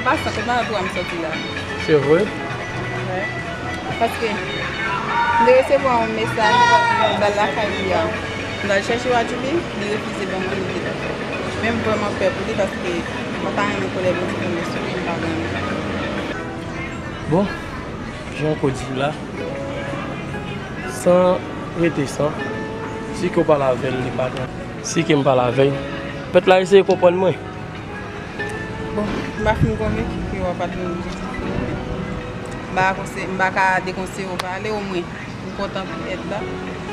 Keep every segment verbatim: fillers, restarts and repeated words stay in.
Pasan, se pa pou m soti la. Se vre? Wi. Paske, m te resevwa yon mesaj nan lakay li a. M t al chèche Wadjoubi, li refize ban mwen li te. Men m vrèman pè pou li paske mwen pa renmen kolè Bondye tonbe sou li, m pa renmen. Bon, jan w di la, san rete san, si ke w pale avè l, li pa pran. Si ke m pale avè l, pèp la eseye konprann mwen. Bon, m pa fin konvenki ke w ap atann m jodi. M pa konse-, m pa ka dekonseye w pale, omwen, m kontan pou èd la,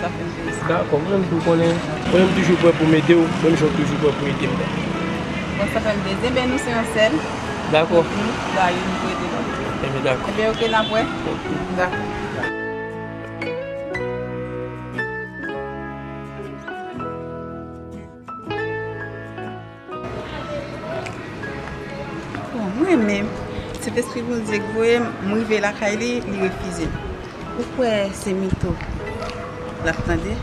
sa fè m plezi. Dakò, mwen menm tou konnen, mwen menm toujou prè pou m ede w, menm jan w toujou prè pou ede m. Bon, sa fè m plezi. Enben, nou se yon sèl. Dakò. Nou la youn pou ede lòt. Enben, dakò. Enben, oke, n ap wè. Dakò. Bon, mwen menm, Sentespri Bondye k voye m, m rive lakay li, li refize m. Ou kwè se mito l ap tande?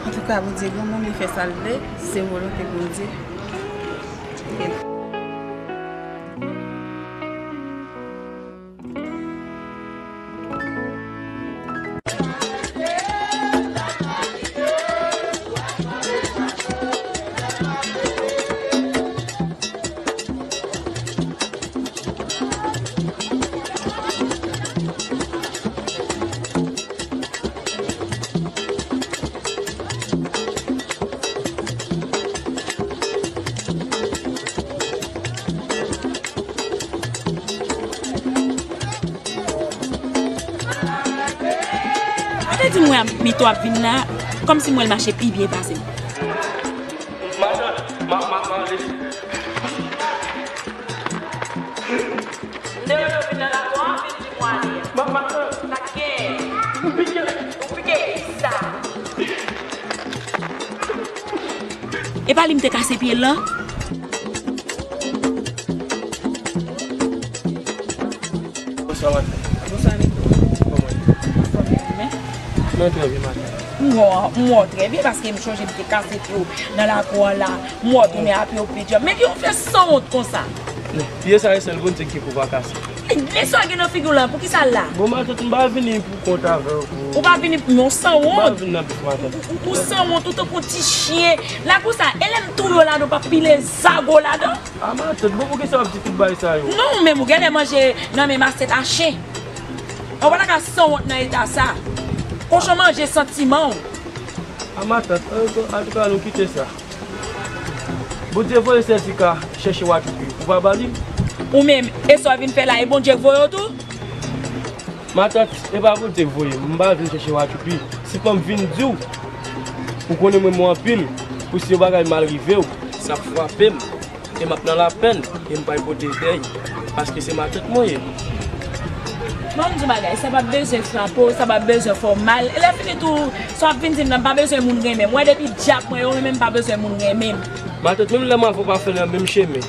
Antouka, Bondye granmoun, li fè sa l vle, se volonte Bondye. Ou te di m wè mito ap vin la, kòmsi m wè l mache pi byen pase m. Matant, m ap, m ap ale. M te wè w vin nan lakou an, vin di m w ale a. M ap, matant. Sa k genyen? Ou pike. Ou pike kisa? E pa li m te kase pye l lan? Bonswa, matant. Bonswa, Mito. Kòman w ye? Anfòm, men. Mwen trè byen, matant. M wè w, m wè w trè byen paske m chonje m te kase pye w nan lakou an la. M wè w tounen a pye w pi djanm. Men ki w fè sanwont konsa? Pye sa e sèl Bondye ki pou pa kase. Men sa w gen nan figi w la, poukisa l la? Bon, matant, m pa vini pou kont avè w pou... Ou pa vini pou yon sanwont? M pa vin nan bif, matant. Ou, ou, ou sanwont, ou tankou yon ti chen. Lakou sa, e lè m touye w ladan, w p ap pile zago ladan? A, matant, bon, poukisa w ap di tout bagay sa yo? Non, ou menm, ou genlè manje nan menm asyèt a chen. Ou pa ta ka sanwont nan eta sa. Kochon manje santiman w. A, matant, an, antouka, nou kite sa. Bondye voye sèdika chèche Wadjoubi, ou pa ba li? Ou menm, e sa w vin fè la, e Bondye k voye w tou? Matant, e pa Bondye k voye m, m pa vin chèche Wadjoubi. Sèlman m vin di w, ou konnen m renmen w anpil, pou si yon bagay mal rive w, sa ap frape m, e m ap nan lapèn, e m pral pote dèy, paske se matant mwen ye. Bon, m di w bagay, sa p ap bezwen frape w, sa p ap bezwen fè w mal. E lè fini tou, sa w ap vin di m nan, m pa bezwen moun renmen m. Mwen, depi dyab mwen yo renmen m, m pa bezwen moun renmen m. Matant, menm lè m avè w pa fè nan menm chemen,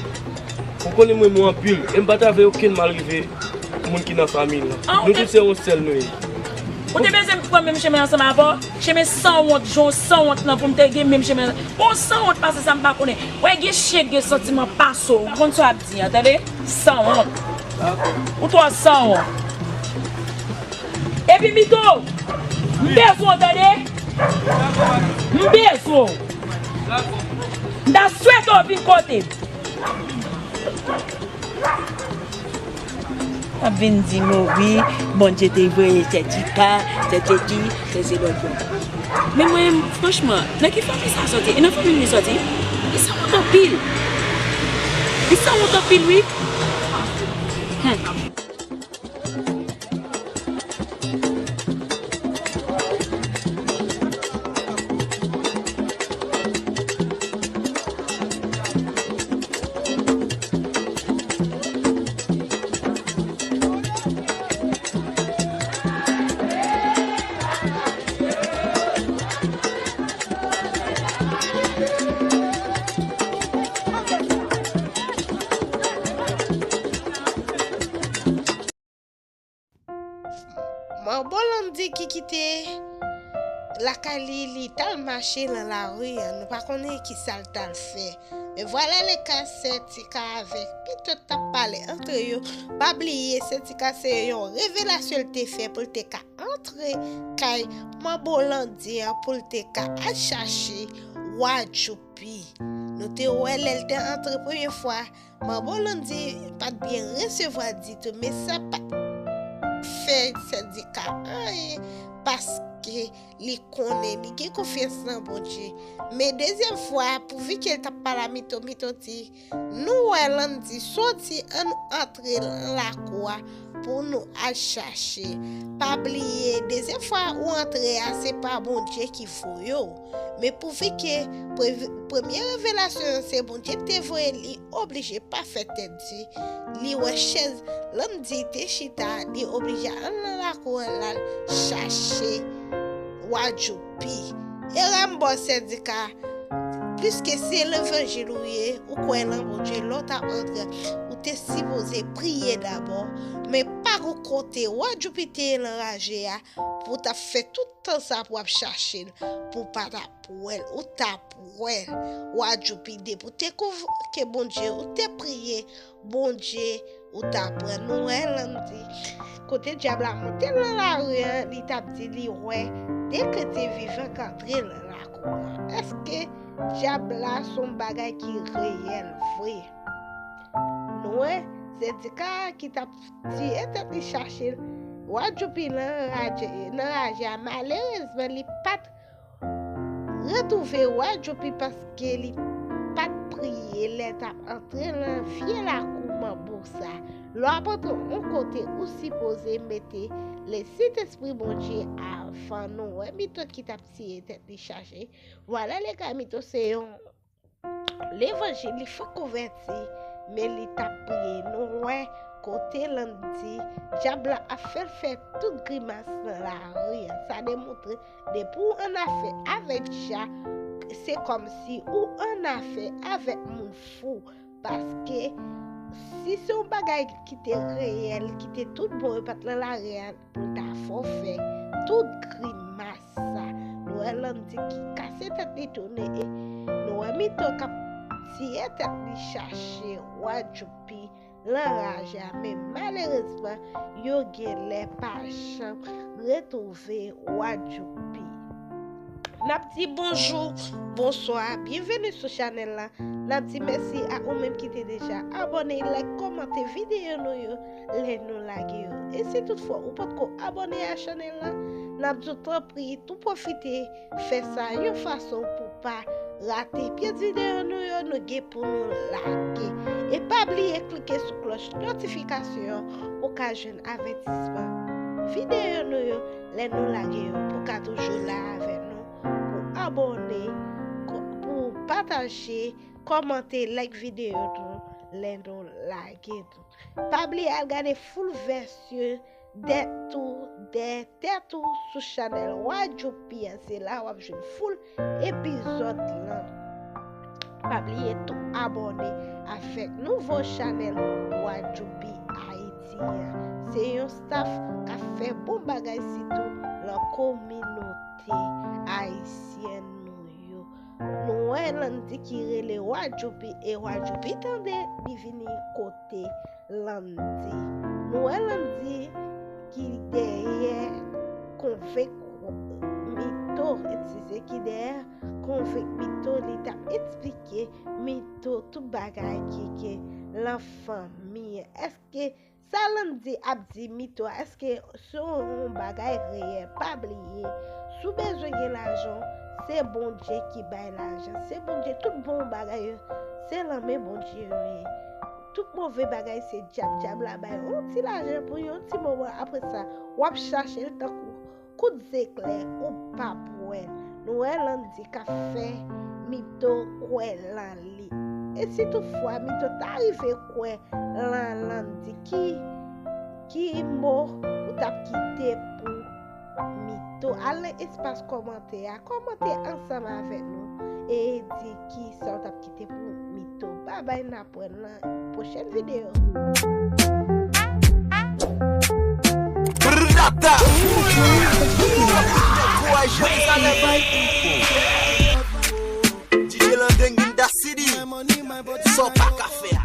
ou konnen m renmen w anpil, e m pa ta vle okenn mal rive moun ki nan fanmi l lan. Nou tout se yon sèl nou ye. Ou te bezwen pran menm chemen ansanm avè w? Chemen sanwont, jan w sanwont lan pou m te gen menm chemen. Bon, sanwont pase sa m pa konnen. Wè, gen chen k gen santiman pase w. Ou konn sa w ap di an, tande? Sanwont. Ou twò sanwont. Epi Mito, m bezwen w, tande? M bezwen w. M ta swete w vin kote m. W ap vin di m, o wi, Bondye te voye sèdika, sèdika, sèdika. Men mwen, franchman, nan ki fanmi sa soti? E nan fanmi m li soti? Li sanwont anpil. Li sanwont anpil, wi. Hmm. Marbolandy ki kite lakay li, li t al mache nan lari a, nou pa konnen kisa l t al fè. E vwala le ka, Sè Tika avèk Mito t ap pale antre yo. Pa bliye, Sè Tika se yon revelasyon l te fè pou l te ka antre kay Manbo Landy an pou l te ka al chache Wa Djoupi. Nou te wè lè l te antre premye fwa, Manbo Landy pa t byen resevwa l ditou, men sa pa t fè Sè Tika anyen, paske li konnen li gen konfyans nan Bondye. Men dezyèm fwa, pouvi ke l t ap pale a Mito, Mito di, "Nou wè Landy soti, ann nou antre nan lakou a pou nou al chache." Pa bliye, dezyèm fwa ou antre a, se pa Bondye ki voye w. Men pouvi ke pre-, premye revelasyon an se Bondye ki te voye li, oblije pa fè tèt di. Li wè chèz Landy te chita, li oblije al nan lakou an, l al chache Wa Djoupi. E Rambo Sè Tika, pliske se levanjil ou ye, ou kwè lan Bondye, lè w t ap antre, ou te sipoze priye dabò, men pa gon kote Wa Djoupi te ye lan raje a, pou w t ap fè tout tan sa pou w ap chache l, pou w pa t ap wè l, ou t ap wè l. Wa Djoupi, depi w te konvoke Bondye, ou te priye Bondye, ou t ap wè l. Nou wè Landy, kote dyab la monte lan lari an, li t ap di li wè de kretyen vivan k antre lan lakou an. Èske dyab la se yon bagay ki reyèl vre? Nou wè, Sè Tika ki t ap tiye tèt li chache l. Wa Djoupi nan raje, nan raje a, malerezman, li pa t retwouve Wa Djoupi paske li pa t priye lè l t ap antre lan vye lakou Manbo sa. Lè w ap antre yon kote, ou sipoze mete Lesentespri Bondye avan. Nou wè Mito ki t ap tiye tèt li chache. Vwala le ka, Mito se yon levanjil, li fèk konvèti, men li t ap priye. Nou wè kote Landy, dyab la ap fè l fè tout grimas nan lari an. Sa demontre, depi w annafè avèk dja, se kòmsi ou annafè avèk moun fou. Paske si se yon bagay ki te reyèl, ki te tout bon, yo pa t lan lari a, pou l ta fè w fè tout grimas sa. Nou wè Landy ki kase tèt li tounen, e nou wè Mito k ap tiye tèt li chache Wa Djoupi lan raje a, men malerezman, yo genlè pa janm retwouve Wa Djoupi. N ap di bonjou, bonswa, byenveni sou chanèl la. N ap di mèsi a ou menm ki te deja abòne, like, kòmante videyo nou yo lè nou lage yo. E si toutfwa ou potko abòne a chanèl la, n ap di w tanpri tou pwofite fè sa yon fason pou pa rate pyès videyo nou yo nou gen pou nou lage. E pa bliye klike sou klòch notifikasyon an pou w ka jwenn avètisman videyo nou yo lè nou lage yo, pou w ka toujou la avè nou, pou abòne, ko-, pou pataje, kòmante, like videyo tou lè nou lage tou. Pa bliye al gade full vèsyon dè tou, dè tèt ou sou chanèl Wa Djoupi an. Se la w ap jwenn full epizòd lan. Pa bliye tou abòne avèk nouvo chanèl Wa Djoupi Ayiti an. Se yon staff k ap fè bon bagay, sitou lan kominote ayisyèn nou yo. Nou wè Landy ki rele Wa Djoupi, e Wa Djoupi tande, li vini kote Landy. Nou wè Landy ki dèyè konvenk Mito, eskize, ki dèyè konvenk Mito, li t ap eksplike Mito tout bagay ki gen lan fanmi an. Èske sa Landy ap di Mito a, èske se yon bagay reyèl? Pa bliye, si w bezwen gen lajan, se Bondye ki bay lajan. Se Bondye, tout bon bagay yo, se lan men Bondye yo ye. Tout move bagay se dyab. Dyab la bay yon ti lajan pou yon ti moman, apre sa, w ap chache l tankou kout zeklè, ou p ap wè l. Nou wè Landy k ap fè Mito kwè lan li. E si toutfwa Mito ta rive kwè lan Landy, ki, ki mo ou t ap kite pou Mito? Al nan espas kòmantè a, kòmante ansanm avèk nou e di kisa w t ap kite pou Mito. Babay, n ap wè nan pwochèn videyo. Brrrata! Kouraj Jerizalèm! D J Landeng in the city! ka fè